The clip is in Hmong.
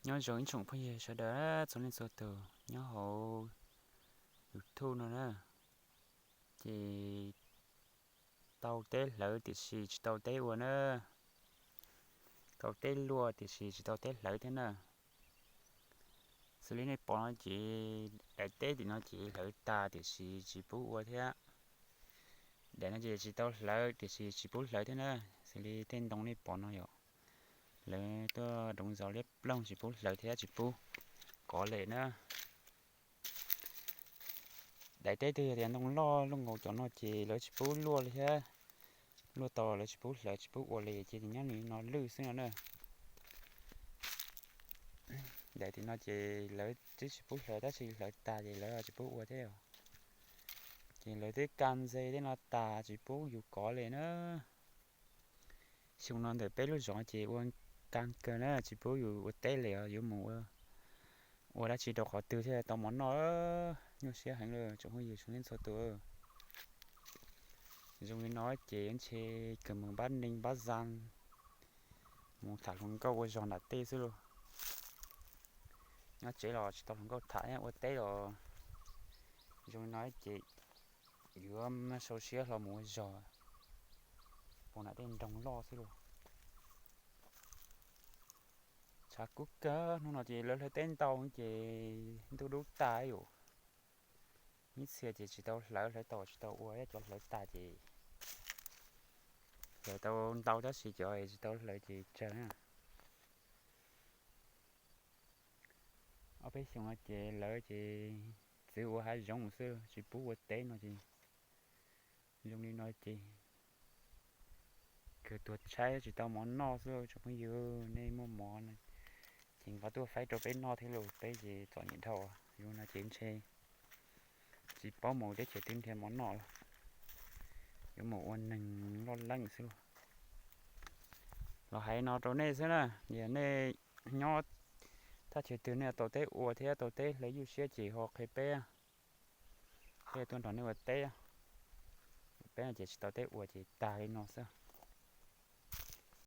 Nyob zoo ib tsoom phooj ywg sawv daws txhua leej txhua tus nyob hauv YouTube no na. Ces tau teb hlawv tiam sis tsis tau teb ua na, tau teb luaj tiam sis tsis tau teb hlawv thiab na. Xws li nej pom no ces daim teb tim no ces hlawv tas tiam sis tsis pub ua thiab. Daim no ces tsis tau hlawv tiam sis tsis pub hlawv thiab na. Xws li tej ntoo nej pom no yom, lawv tuaj doov zos liab ploog tsis pub hlawv thiab tsis pub kov li na. Daim teb twg yog tias ntoo loj luaj nkaus cov no ces lawv tsis pub luaj li thiab. Luaj tau lawv tsis pub hlawv tsis pub ua li ces nyob li no lwj xwb no na. Daim tim no ces lawv twb tsis pub hlawv tab sis hlawv tas ces lawv tsis pub ua thiab os. Ces lawv twb ka ntxe tej no tas tsis pub yus kov li na. Xyoo no ntawm peb lub zos ces ua ka kawg na tsis pub yus ua teb li os, yuav mus ua dab tsi rau qhov twg thiaj tau mov noj. Nyuaj siab heev li tsoom phooj ywg sawv daws txhua tus. Zoo li no ces yuav ntshe kawg mus npab neeg npab zaj, mus tham hluas nkauj ua zog nram tej xwb lauj. Nyob tsev los tsis tau hluas nkauj tham, ua teb los zoo li no ces yuav sau siab hlo mus ua zog puag nram tej nroog loj xwb lauj. Tshav kub kawg, hnub no ces lawv hlawv teb ntau ces ntuj dub tas yom. Ib txhia ces tsis tau hlawv, hlawv tau tsis tau ua, cov hlawv tas ces hlawv tau ntau tab sis cov tsis tau hlawv ces tsawg na. Ob peb xyoos no ces lawv ces txwv ua hav zoov xwb tsis pub ua teb no ces zoo li no ces kawg tuag tshaib tsis tau mov noj xwb tsoom phooj ywg. Nej muaj mov ces nqa tuaj faib rau peb noj thiab lauj, peb ces txom nyem dhau. Zoo no ces ntshe tsis paub mus teb chaws twg nrhiav mov noj lawm, yuav mus ua neeg loj leej xwb lauj. Los hais no rau nej xwb na, yog nej nyob thaj chaw twg nej tau teb ua thiab tau teb hlawv nyuaj siab ces ho qhia peb, peb tuaj nrog nej ua teb. Peb no ces tsis tau teb ua ces tag li no xwb.